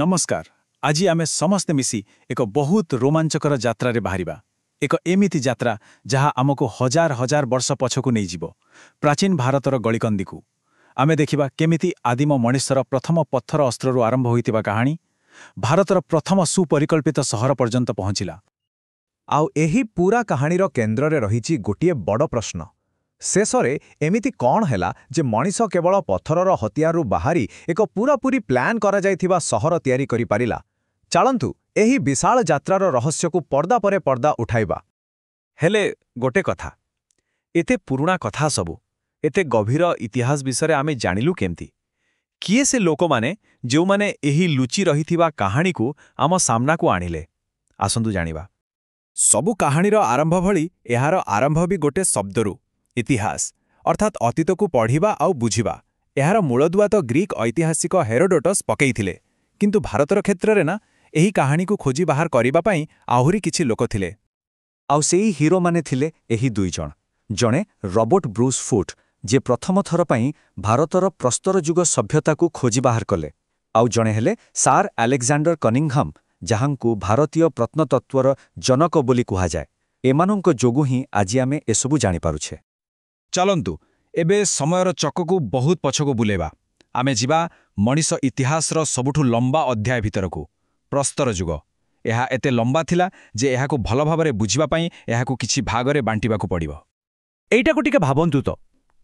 ନମସ୍କାର। ଆଜି ଆମେ ସମସ୍ତେ ମିଶି ଏକ ବହୁତ ରୋମାଞ୍ଚକର ଯାତ୍ରାରେ ବାହାରିବା। ଏକ ଏମିତି ଯାତ୍ରା ଯାହା ଆମକୁ ହଜାର ହଜାର ବର୍ଷ ପଛକୁ ନେଇଯିବ, ପ୍ରାଚୀନ ଭାରତର ଗଳିକନ୍ଦିକୁ। ଆମେ ଦେଖିବା କେମିତି ଆଦିମ ମଣିଷର ପ୍ରଥମ ପଥର ଅସ୍ତ୍ରରୁ ଆରମ୍ଭ ହୋଇଥିବା କାହାଣୀ ଭାରତର ପ୍ରଥମ ସୁପରିକଳ୍ପିତ ସହର ପର୍ଯ୍ୟନ୍ତ ପହଞ୍ଚିଲା। ଆଉ ଏହି ପୂରା କାହାଣୀର କେନ୍ଦ୍ରରେ ରହିଛି ଗୋଟିଏ ବଡ଼ ପ୍ରଶ୍ନ। ଶେଷରେ ଏମିତି କ'ଣ ହେଲା ଯେ ମଣିଷ କେବଳ ପଥରର ହତିଆରରୁ ବାହାରି ଏକ ପୂରାପୂରି ପ୍ଲାନ୍ କରାଯାଇଥିବା ସହର ତିଆରି କରିପାରିଲା? ଚାଲନ୍ତୁ, ଏହି ବିଶାଳ ଯାତ୍ରାର ରହସ୍ୟକୁ ପର୍ଦ୍ଦା ପରେ ପର୍ଦ୍ଦା ଉଠାଇବା। ହେଲେ ଗୋଟେ କଥା, ଏତେ ପୁରୁଣା କଥା ସବୁ, ଏତେ ଗଭୀର ଇତିହାସ ବିଷୟରେ ଆମେ ଜାଣିଲୁ କେମିତି? କିଏ ସେ ଲୋକମାନେ ଯେଉଁମାନେ ଏହି ଲୁଚି ରହିଥିବା କାହାଣୀକୁ ଆମ ସାମ୍ନାକୁ ଆଣିଲେ? ଆସନ୍ତୁ ଜାଣିବା। ସବୁ କାହାଣୀର ଆରମ୍ଭ ଭଳି ଏହାର ଆରମ୍ଭ ବି ଗୋଟେ ଶବ୍ଦରୁ, ଇତିହାସ। ଅର୍ଥାତ୍ ଅତୀତକୁ ପଢ଼ିବା ଆଉ ବୁଝିବା। ଏହାର ମୂଳଦୁଆ ତ ଗ୍ରୀକ୍ ଐତିହାସିକ ହେରୋଡୋଟସ୍ ପକେଇଥିଲେ। କିନ୍ତୁ ଭାରତର କ୍ଷେତ୍ରରେ ନା, ଏହି କାହାଣୀକୁ ଖୋଜି ବାହାର କରିବା ପାଇଁ ଆହୁରି କିଛି ଲୋକ ଥିଲେ। ଆଉ ସେଇ ହିରୋମାନେ ଥିଲେ ଏହି ଦୁଇଜଣ। ଜଣେ ରବର୍ଟ ବ୍ରୁସ୍ ଫୁଟ୍, ଯିଏ ପ୍ରଥମ ଥର ପାଇଁ ଭାରତର ପ୍ରସ୍ତର ଯୁଗ ସଭ୍ୟତାକୁ ଖୋଜି ବାହାର କଲେ। ଆଉ ଜଣେ ହେଲେ ସାର୍ ଆଲେକ୍ଜାଣ୍ଡର କନିଂହାମ୍, ଯାହାଙ୍କୁ ଭାରତୀୟ ପ୍ରତ୍ନତତ୍ତ୍ୱର ଜନକ ବୋଲି କୁହାଯାଏ। ଏମାନଙ୍କ ଯୋଗୁଁ ହିଁ ଆଜି ଆମେ ଏସବୁ ଜାଣିପାରୁଛେ। ଚାଲନ୍ତୁ, ଏବେ ସମୟର ଚକକୁ ବହୁତ ପଛକୁ ବୁଲେଇବା। ଆମେ ଯିବା ମଣିଷ ଇତିହାସର ସବୁଠୁ ଲମ୍ବା ଅଧ୍ୟାୟ ଭିତରକୁ, ପ୍ରସ୍ତର ଯୁଗ। ଏହା ଏତେ ଲମ୍ବା ଥିଲା ଯେ ଏହାକୁ ଭଲ ଭାବରେ ବୁଝିବା ପାଇଁ ଏହାକୁ କିଛି ଭାଗରେ ବାଣ୍ଟିବାକୁ ପଡ଼ିବ। ଏଇଟାକୁ ଟିକେ ଭାବନ୍ତୁ ତ,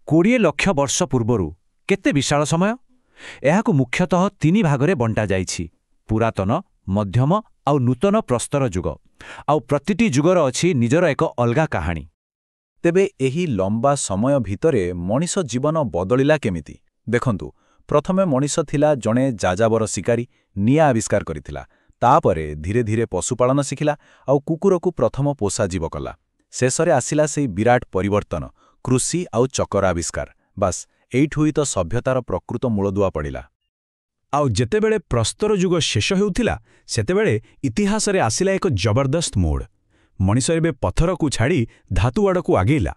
20 ଲକ୍ଷ ବର୍ଷ ପୂର୍ବରୁ। କେତେ ବିଶାଳ ସମୟ! ଏହାକୁ ମୁଖ୍ୟତଃ ତିନି ଭାଗରେ ବଣ୍ଟାଯାଇଛି, ପୁରାତନ, ମଧ୍ୟମ ଆଉ ନୂତନ ପ୍ରସ୍ତର ଯୁଗ। ଆଉ ପ୍ରତିଟି ଯୁଗର ଅଛି ନିଜର ଏକ ଅଲଗା କାହାଣୀ। ତେବେ ଏହି ଲମ୍ବା ସମୟ ଭିତରେ ମଣିଷ ଜୀବନ ବଦଳିଲା କେମିତି? ଦେଖନ୍ତୁ, ପ୍ରଥମେ ମଣିଷ ଥିଲା ଜଣେ ଯାଯାବର ଶିକାରୀ। ନିଆଁ ଆବିଷ୍କାର କରିଥିଲା। ତାପରେ ଧୀରେ ଧୀରେ ପଶୁପାଳନ ଶିଖିଲା ଆଉ କୁକୁରକୁ ପ୍ରଥମ ପୋଷାଜୀବ କଲା। ଶେଷରେ ଆସିଲା ସେଇ ବିରାଟ ପରିବର୍ତ୍ତନ, କୃଷି ଆଉ ଚକର ଆବିଷ୍କାର। ବାସ୍, ଏଇଠୁ ହିଁ ତ ସଭ୍ୟତାର ପ୍ରକୃତ ମୂଳଦୁଆ ପଡ଼ିଲା। ଆଉ ଯେତେବେଳେ ପ୍ରସ୍ତର ଯୁଗ ଶେଷ ହେଉଥିଲା, ସେତେବେଳେ ଇତିହାସରେ ଆସିଲା ଏକ ଜବରଦସ୍ତ ମୋଡ଼। ମଣିଷ ଏବେ ପଥରକୁ ଛାଡ଼ି ଧାତୁ ଆଡ଼କୁ ଆଗେଇଲା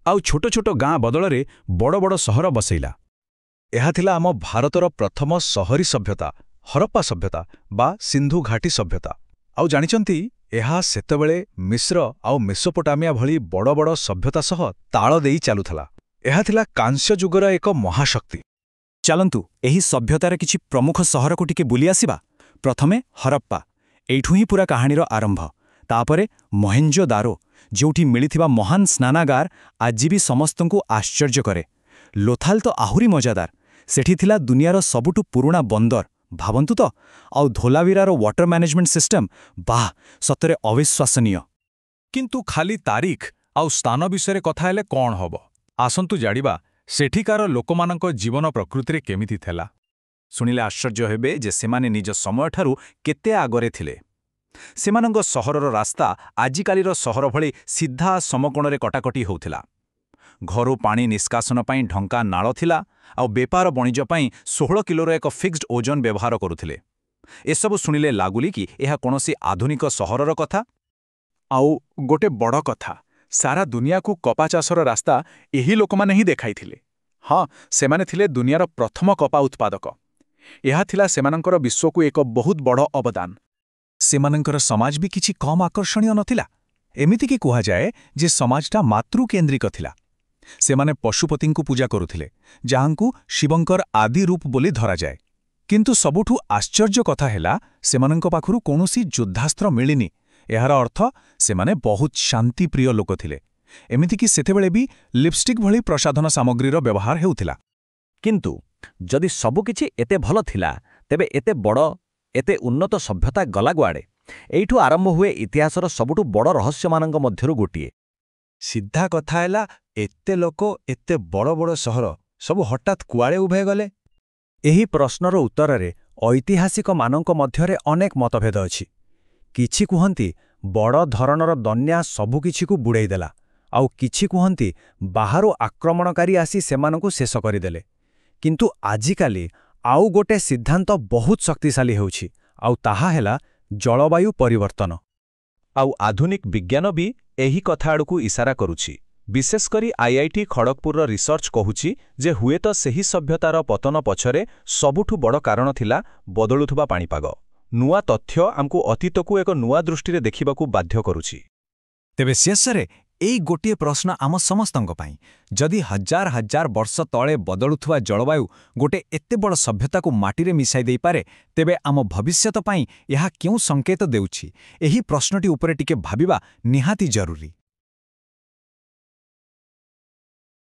ଆଉ ଛୋଟ ଛୋଟ ଗାଁ ବଦଳରେ ବଡ଼ ବଡ଼ ସହର ବସେଇଲା। ଏହା ଥିଲା ଆମ ଭାରତର ପ୍ରଥମ ସହରୀ ସଭ୍ୟତା, ହରପ୍ପା ସଭ୍ୟତା ବା ସିନ୍ଧୁ ଘାଟି ସଭ୍ୟତା। ଆଉ ଜାଣିଛନ୍ତି, ଏହା ସେତେବେଳେ ମିଶ୍ର ଆଉ ମେସୋପୋଟାମିଆ ଭଳି ବଡ଼ ବଡ଼ ସଭ୍ୟତା ସହ ତାଳ ଦେଇ ଚାଲୁଥିଲା। ଏହା ଥିଲା କାଂସ୍ୟ ଯୁଗର ଏକ ମହାଶକ୍ତି। ଚାଲନ୍ତୁ, ଏହି ସଭ୍ୟତାର କିଛି ପ୍ରମୁଖ ସହରକୁ ଟିକେ ବୁଲି ଆସିବା। ପ୍ରଥମେ ହରପ୍ପା। ଏଇଠୁ ହିଁ ପୁରା କାହାଣୀର ଆରମ୍ଭ। ତାପରେ ମହେଞ୍ଜୋଦାରୋ, ଯେଉଁଠି ମିଳିଥିବା ମହାନ ସ୍ନାନାଗାର ଆଜି ବି ସମସ୍ତଙ୍କୁ ଆଶ୍ଚର୍ଯ୍ୟ କରେ। ଲୋଥାଲ ତ ଆହୁରି ମଜାଦାର। ସେଠି ଥିଲା ଦୁନିଆର ସବୁଠୁ ପୁରୁଣା ବନ୍ଦର, ଭାବନ୍ତୁ ତ! ଆଉ ଧୋଲାଭିରାର ୱାଟର ମ୍ୟାନେଜମେଣ୍ଟ ସିଷ୍ଟମ, ବାଃ, ସତରେ ଅବିଶ୍ୱାସନୀୟ। କିନ୍ତୁ ଖାଲି ତାରିଖ ଆଉ ସ୍ଥାନ ବିଷୟରେ କଥା ହେଲେ କ'ଣ ହବ? ଆସନ୍ତୁ ଜାଣିବା ସେଠିକାର ଲୋକମାନଙ୍କ ଜୀବନ ପ୍ରକୃତିରେ କେମିତି ଥିଲା। ଶୁଣିଲେ ଆଶ୍ଚର୍ଯ୍ୟ ହେବେ ଯେ ସେମାନେ ନିଜ ସମୟଠାରୁ କେତେ ଆଗରେ ଥିଲେ। ସେମାନଙ୍କ ସହରର ରାସ୍ତା ଆଜିକାଲିର ସହର ଭଳି ସିଧା ସମକୋଣରେ କଟାକଟି ହେଉଥିଲା। ଘରୁ ପାଣି ନିଷ୍କାସନ ପାଇଁ ଢଙ୍କା ନାଳ ଥିଲା ଆଉ ବେପାର ବଣିଜ ପାଇଁ 16 କିଲୋର ଏକ ଫିକ୍ସଡ ଓଜନ ବ୍ୟବହାର କରୁଥିଲେ। ଏସବୁ ଶୁଣିଲେ ଲାଗୁନି କି ଏହା କୌଣସି ଆଧୁନିକ ସହରର କଥା? ଆଉ ଗୋଟେ ବଡ଼ କଥା, ସାରା ଦୁନିଆକୁ କପା ଚାଷର ରାସ୍ତା ଏହି ଲୋକମାନେ ହିଁ ଦେଖାଇଥିଲେ। ହଁ, ସେମାନେ ଥିଲେ ଦୁନିଆର ପ୍ରଥମ କପା ଉତ୍ପାଦକ। ଏହା ଥିଲା ସେମାନଙ୍କର ବିଶ୍ୱକୁ ଏକ ବହୁତ ବଡ଼ ଅବଦାନ। ସେମାନଙ୍କର ସମାଜ ବି କିଛି କମ୍ ଆକର୍ଷଣୀୟ ନଥିଲା। ଏମିତିକି କୁହାଯାଏ ଯେ ସମାଜଟା ମାତୃକେନ୍ଦ୍ରିକ ଥିଲା। ସେମାନେ ପଶୁପତିଙ୍କୁ ପୂଜା କରୁଥିଲେ, ଯାହାଙ୍କୁ ଶିବଙ୍କର ଆଦି ରୂପ ବୋଲି ଧରାଯାଏ। କିନ୍ତୁ ସବୁଠୁ ଆଶ୍ଚର୍ଯ୍ୟ କଥା ହେଲା, ସେମାନଙ୍କ ପାଖରୁ କୌଣସି ଯୁଦ୍ଧାସ୍ତ୍ର ମିଳିନି। ଏହାର ଅର୍ଥ ସେମାନେ ବହୁତ ଶାନ୍ତିପ୍ରିୟ ଲୋକ ଥିଲେ। ଏମିତିକି ସେତେବେଳେ ବି ଲିପଷ୍ଟିକ୍ ଭଳି ପ୍ରସାଧନ ସାମଗ୍ରୀର ବ୍ୟବହାର ହେଉଥିଲା। କିନ୍ତୁ ଯଦି ସବୁକିଛି ଏତେ ଭଲ ଥିଲା, ତେବେ ଏତେ ବଡ଼, ଏତେ ଉନ୍ନତ ସଭ୍ୟତା ଗଲା କୁଆଡ଼େ? ଏଇଠୁ ଆରମ୍ଭ ହୁଏ ଇତିହାସର ସବୁଠୁ ବଡ଼ ରହସ୍ୟମାନଙ୍କ ମଧ୍ୟରୁ ଗୋଟିଏ। ସିଧା କଥା ହେଲା, ଏତେ ଲୋକ, ଏତେ ବଡ଼ ବଡ଼ ସହର ସବୁ ହଠାତ୍ କୁଆଡ଼େ ଉଭେଇ ଗଲେ? ଏହି ପ୍ରଶ୍ନର ଉତ୍ତରରେ ଐତିହାସିକମାନଙ୍କ ମଧ୍ୟରେ ଅନେକ ମତଭେଦ ଅଛି। କିଛି କୁହନ୍ତି ବଡ଼ ଧରଣର ବନ୍ୟା ସବୁକିଛିକୁ ବୁଡ଼େଇଦେଲା, ଆଉ କିଛି କୁହନ୍ତି ବାହାରୁ ଆକ୍ରମଣକାରୀ ଆସି ସେମାନଙ୍କୁ ଶେଷ କରିଦେଲେ। କିନ୍ତୁ ଆଜିକାଲି ଆଉ ଗୋଟେ ସିଦ୍ଧାନ୍ତ ବହୁତ ଶକ୍ତିଶାଳୀ ହେଉଛି, ଆଉ ତାହା ହେଲା ଜଳବାୟୁ ପରିବର୍ତ୍ତନ। ଆଉ ଆଧୁନିକ ବିଜ୍ଞାନ ବି ଏହି କଥା ଆଡ଼କୁ ଇସାରା କରୁଛି। ବିଶେଷ କରି ଆଇଆଇଟି ଖଡ଼ଗପୁରର ରିସର୍ଚ୍ଚ କହୁଛି ଯେ ହୁଏତ ସେହି ସଭ୍ୟତାର ପତନ ପଛରେ ସବୁଠୁ ବଡ଼ କାରଣ ଥିଲା ବଦଳୁଥିବା ପାଣିପାଗ। ନୂଆ ତଥ୍ୟ ଆମକୁ ଅତୀତକୁ ଏକ ନୂଆ ଦୃଷ୍ଟିରେ ଦେଖିବାକୁ ବାଧ୍ୟ କରୁଛି। ତେବେ ଶେଷରେ ଏଇ ଗୋଟିଏ ପ୍ରଶ୍ନ ଆମ ସମସ୍ତଙ୍କ ପାଇଁ। ଯଦି ହଜାର ହଜାର ବର୍ଷ ତଳେ ବଦଳୁଥିବା ଜଳବାୟୁ ଗୋଟେ ଏତେ ବଡ଼ ସଭ୍ୟତାକୁ ମାଟିରେ ମିଶାଇ ଦେଇପାରେ, ତେବେ ଆମ ଭବିଷ୍ୟତ ପାଇଁ ଏହା କେଉଁ ସଂକେତ ଦେଉଛି? ଏହି ପ୍ରଶ୍ନଟି ଉପରେ ଟିକେ ଭାବିବା ନିହାତି ଜରୁରୀ।